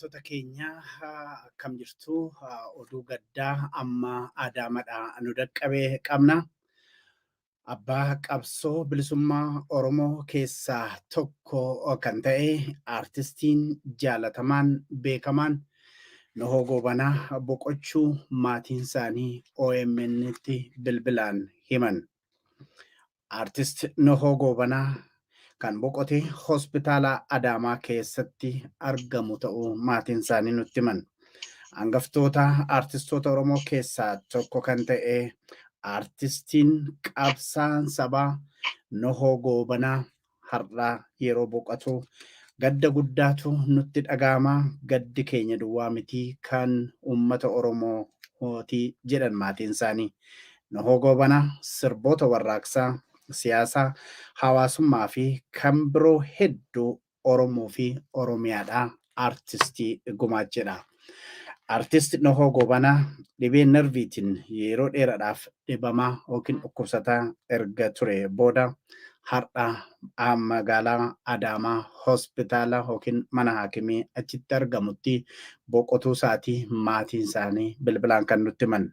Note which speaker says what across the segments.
Speaker 1: Dhaggeeffattoota keenya, akkam jirtu? Oduu gaddaa amma Adaamaadhaa nu dhaqqabe qabna. Abbaa qabsoo bilisummaa Oromoo keessaa tokko kan ta'e, aartistiin jaalatamaan beekamaan Nuhoo Goobanaa boqochuu maatiin isaanii OMN'tti bilbilaan himan. Aartist Nuhoo Goobanaa kan boqote hospitaala Adaamaa keessatti argamu ta'uu maatiin isaanii nutti himan. Hangaftoota aartistoota Oromoo keessaa tokko kan ta'e, aartistiin qabsaan sabaa Nuhoo Goobanaa har'a yeroo boqotu gadda guddaatu nutti dhaga'ama. Gaddi keenya duwwaa miti, kan uummata Oromooti jedhan maatiin isaanii. Nuhoo Goobanaa sirboota warraaqsaa, siyaasaa, hawaasummaa fi kan biroo hedduu Oromoo fi Oromiyaadhaa aartistii gumaachedha. Aartist Nuhoo Goobanaa dhibee narviitiin yeroo dheeraadhaaf dhibamaa yookiin dhukkubsataa erga ture booda har'a magaalaa Adaamaa hospitaala yookiin mana haakimii achitti argamutti boqotuu isaatii maatiin isaanii bilbilaan kan nutti himan.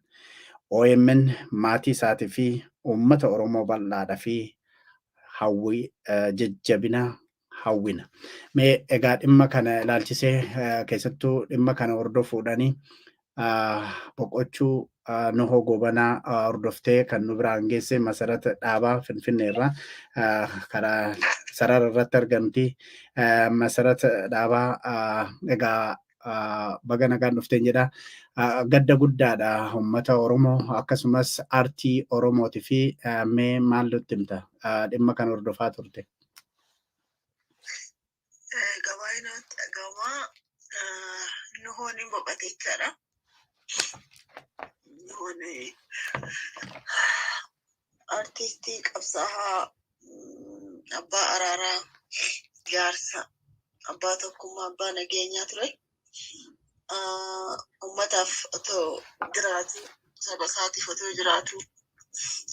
Speaker 1: OMN maatii isaatii fi uummata Oromoo bal'aadhaa fi hawwii jajjabina hawwina. Mee egaa dhimma kana ilaalchisee, keessattuu dhimma kana hordofuudhaani boqochuu Nuhoo Goobanaa hordoftee kan nu biraan geesse Masarata Dhaabaa Finfinnee irraa karaa sarara irratti argamti. Masarata Dhaabaa, egaa baga nagaan dhufteen jedha. Gadda guddaadha uummata Oromoo akkasumas aartii Oromootii fi mee maal nutti himta, dhimma kana hordofaa turte?
Speaker 2: Gabaayinatti dhaga'ama. Nuhoon hin boqote jechaadha. Nuhoon artistii qabsaa'aa, abbaa araaraa, jaarsa, abbaa tokkummaa, abbaa nageenyaa ture. Uummataaf otoo jiraatu, saba isaatiif otoo jiraatu,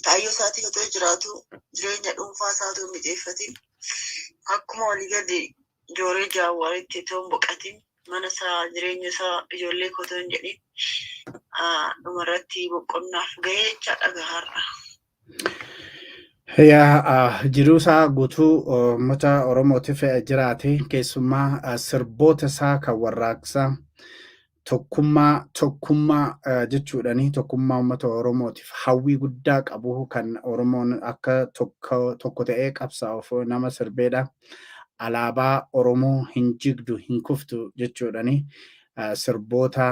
Speaker 2: kaayyoo isaatiif otoo jiraatu, jireenya dhuunfaa isaa otoo hin mijeeffatin, akkuma walii gadi jooree jaawwaaritti otoo hin boqatin, mana isaa, jireenya isaa, ijoollee koo otoo hin jedhin, dhumarratti boqonnaaf gahee jechaadha har'a.
Speaker 1: Yaa, jiruu isaa guutuu uummata Oromootiif jiraate. Keessumaa sirboota isaa kan warraaqsaa, tokkummaa, tokkummaa jechuudhani tokkummaa uummata Oromootiif hawwii guddaa qabu, kan Oromoon akka tokko tokko ta'ee qabsaa'uuf nama sirbeedha. Alaabaa Oromoo hin jigdu hin kuftu jechuudhani sirboota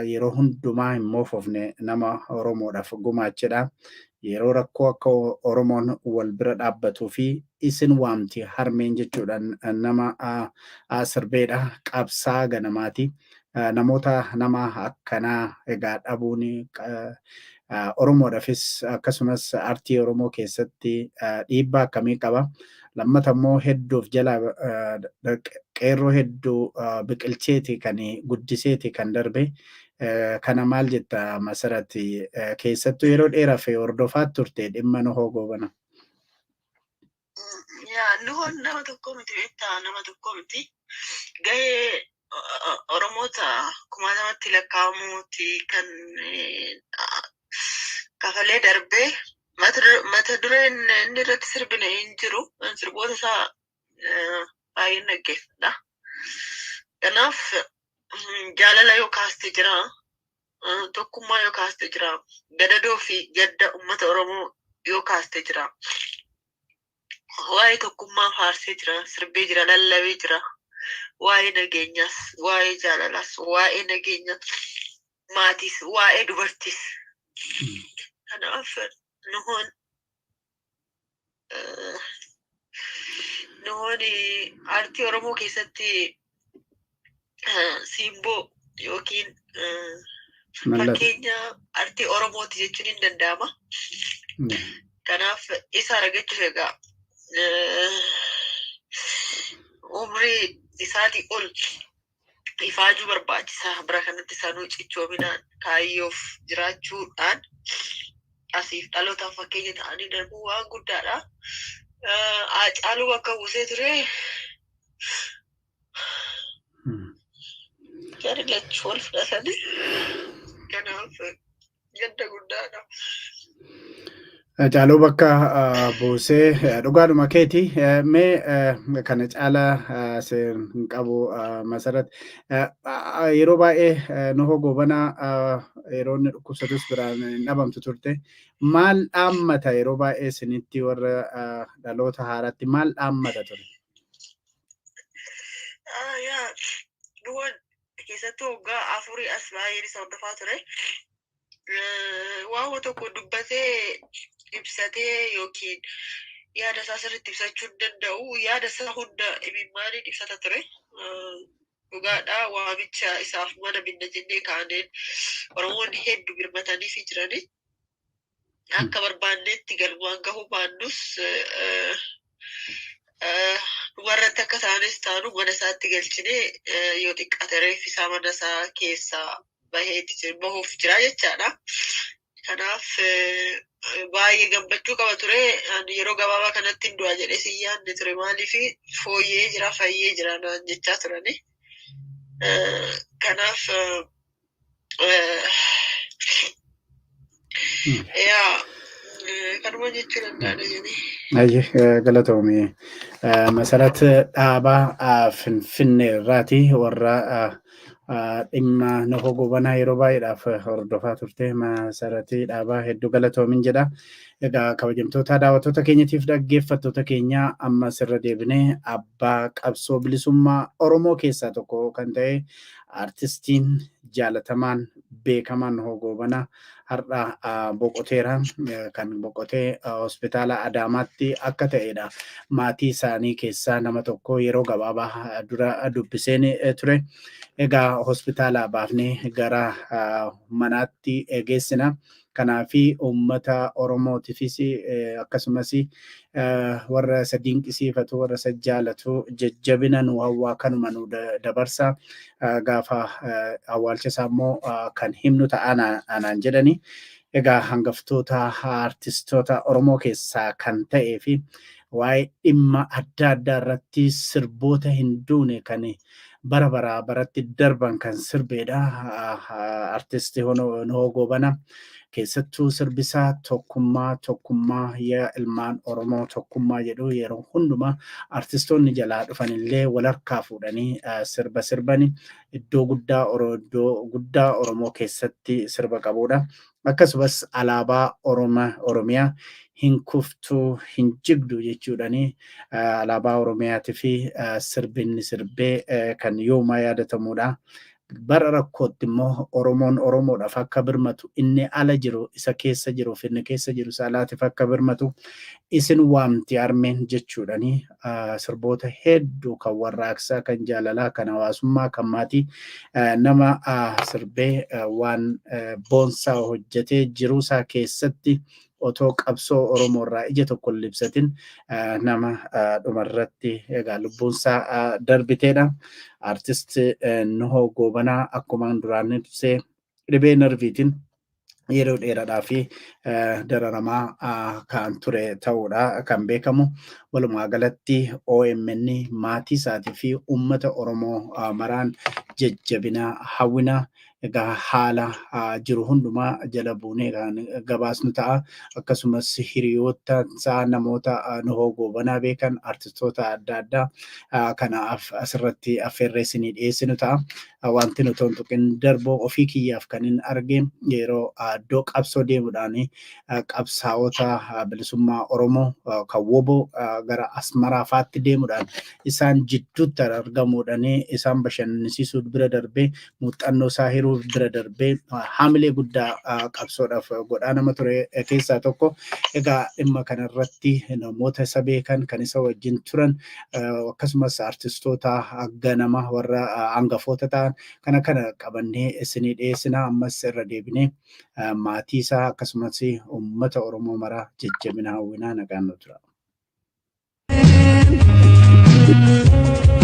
Speaker 1: yeroo hundumaa hin moofofne nama Oromoodhaaf gumaachedha. Yeroo rakkoo akka Oromoon wal bira dhaabbatuu fi isin waamti harmeen jechuudhaan nama sirbeedha. Qabsaa ganamaati. Namoota nama akkanaa egaa dhabuun Oromoodhaafis akkasumas aartii Oromoo keessatti dhiibbaa akkamii qaba? Lammata immoo hedduuf jala qeerroo hedduu biqilcheeti kan guddiseeti kan darbe. Kana maal jetta, Masarati? Keessattuu yeroo dheeraaf hordofaa turte dhimma Nuhoo Goobana.
Speaker 2: Yaa, Nuhoon nama tokko miti, beektaa, nama tokko miti. Gahee Oromoota kumaatamatti lakkaa'amuuti kan kafalee darbee. Mata dureen inni irratti sirbine hin jiru. Sirboota isaa baay'een dhaggeeffadha. Kanaaf jaalala yoo kaaste jira, tokkummaa yoo kaaste jira, gadadoo fi gadda uummata Oromoo yoo kaaste jira. Waa'ee tokkummaa faarsee jira, sirbee jira, lallabee jira. Waa'ee nageenyaas, waa'ee jaalalaas, waa'ee nageenya maatiis, waa'ee dubartiis. Kanaaf Nuhoon aartii Oromoo keessatti simboo yookiin fakkeenya aartii Oromooti jechuun hin danda'ama. Kanaaf isa argachuuf egaa umrii isaatii ol ifaajuu barbaachisa. Bara kanatti sanuu cichoominaan kaayyoof jiraachuudhaan asiif dhalootaaf fakkeenya ta'anii darbuu waan guddaadha. Haacaaluu bakka buusee ture. Jarri lachuu wal fudhatanii. Kanaaf gadda guddaadha.
Speaker 1: Caaluu bakka buusee dhugaadhuma keeti. Mee kana caalaa hin qabu Masarat. Yeroo baay'ee Nuhoo Goobanaa yeroo inni dhukkubsatus biraan hin dhabamtu turte. Maal dhaammata yeroo baay'ee isinitti warra dhaloota haaraatti maal dhaammata ture?
Speaker 2: Yaa Nuhoon keessattuu waggaa 4 as baay'een isa hordofaa ture. Waan tokko dubbatee ibsatee yookiin yaada isaa sirriitti ibsachuu hin danda'u. Yaada isaa hunda imimmaaniin ibsata ture. Dhugaadhaa waamicha isaaf mana binna jennee kaaneen Oromoonni hedduu birmatanii fi jirani. Akka barbaannetti galmaan gahuu baannus dhumarratti akka taanes taanu mana isaatti galchinee yoo xiqqaate reeffi isaa mana isaa keessaa baheeti bahuuf jira jechaadha. Kanaaf baay'ee gammachuu qaba ture. Ani yeroo gabaabaa kanatti hin du'a jedhee si yaadne ture. Maaliif fooyyee jira fayyee jira naan jechaa turani. Kanaaf yaa kanuma jechuu danda'an jedhee.
Speaker 1: Ayyee galatoomii. Masarat Dhaabaa Finfinnee irraati warra dhimma Nuhoo Goobanaa yeroo baay'eedhaaf hordofaa turte Masaratii Dhaabaa hedduu galatoomin jedha. Egaa kabajamtoota daawwattoota keenyatiif dhaggeeffattoota keenya amma sirra deebinee abbaa qabsoo bilisummaa Oromoo keessaa tokko kan ta'e artistiin jaalatamaan beekamaan Nuhoo Goobanaa har'a boqoteera. Kan boqotee hospitaala Adaamaatti akka ta'edha. Maatii isaanii keessaa nama tokko yeroo gabaabaa dura dubbiseen ture. Egaa hospitaalaa baafnee gara manaatti geessina. Kanaafi uummata Oromootiifis akkasumas warra isa dinqisiifatu warra isa jaalatu jajjabina nu hawwaa kanuma nu dabarsa. Gaafa awwaalcha isaa immoo kan himnu ta'a anaan jedhani. Egaa hangaftoota artistoota Oromoo keessaa kan ta'ee fi waa'ee dhimma adda addaa irratti sirboota hin duune kan bara baraa baratti darban kan sirbeedha. Artisti Nuhoo Goobana keessattuu sirbisaa tokkummaa tokkummaa yaa ilmaan Oromoo tokkummaa jedhu yeroo hundumaa artistoonni jalaa dhufanillee wal harkaa fuudhanii sirba sirbani iddoo guddaa iddoo guddaa Oromoo keessatti sirba qabudha. Akkasumas alaabaa Oromiyaa hin kuftuu hin jigdu jechuudhani alaabaa Oromiyaatii fi sirbinni sirbee kan yoomaa yaadatamudha. Bara rakkootti immoo Oromoon Oromoodhaaf akka birmatu inni ala jiru isa keessa jiruuf inni keessa jiru isa alaatiif akka birmatu isin waamti armeen jechuudhani sirboota hedduu kan warraaqsaa kan jaalalaa kan hawaasummaa kan maatii nama sirbee waan boonsaa hojjetee jiruusaa keessatti otoo qabsoo Oromoo irraa ija tokko hin libsatin nama dhumarratti egaa lubbuunsaa darbiteedha. Artist Nuhoo Goobanaa akkuma duraan ibsee dhibee narviitiin yeroo dheeraadhaa fi dararamaa kan ture ta'uudha kan beekamu. Walumaa galatti OMN maatii isaatii fi uummata Oromoo maraan jajjabina hawwina. Egaa haala jiru hundumaa jala buunee kan gabaasnu ta'a. Akkasumas hiriyoota isaa namoota Nuhoo Goobanaa beekan artistoota adda addaa kanaaf asirratti affeerree isinii dhiyeessinu ta'a. Wanti nuti hin tuqin darboo ofii kiyyaaf kan hin arge yeroo iddoo qabsoo deemuudhaan qabsaa'ota bilisummaa Oromoo kan WBO gara Asmaraa fa'aatti deemuudhaan isaan jidduutti argamuudhaan isaan bashannansiisuu bira darbee muuxannoo isaa hiruu bira darbee haamilee guddaa qabsoodhaaf godhaa nama ture keessaa tokko. Egaa dhimma kanarratti namoota isa beekan kan isa wajjin turan akkasumas artistoota ganama warra hangafoota ta'an kana kana qabannee isinii dhiyeessina ammas irra deebinee maatii isaa akkasumas uummata Oromoo maraa jajjabina hawwinaa nagaan nu tura.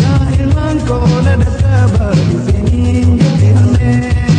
Speaker 3: Yaa ilmaan koo na dadhabaa isiniin jette harmeen.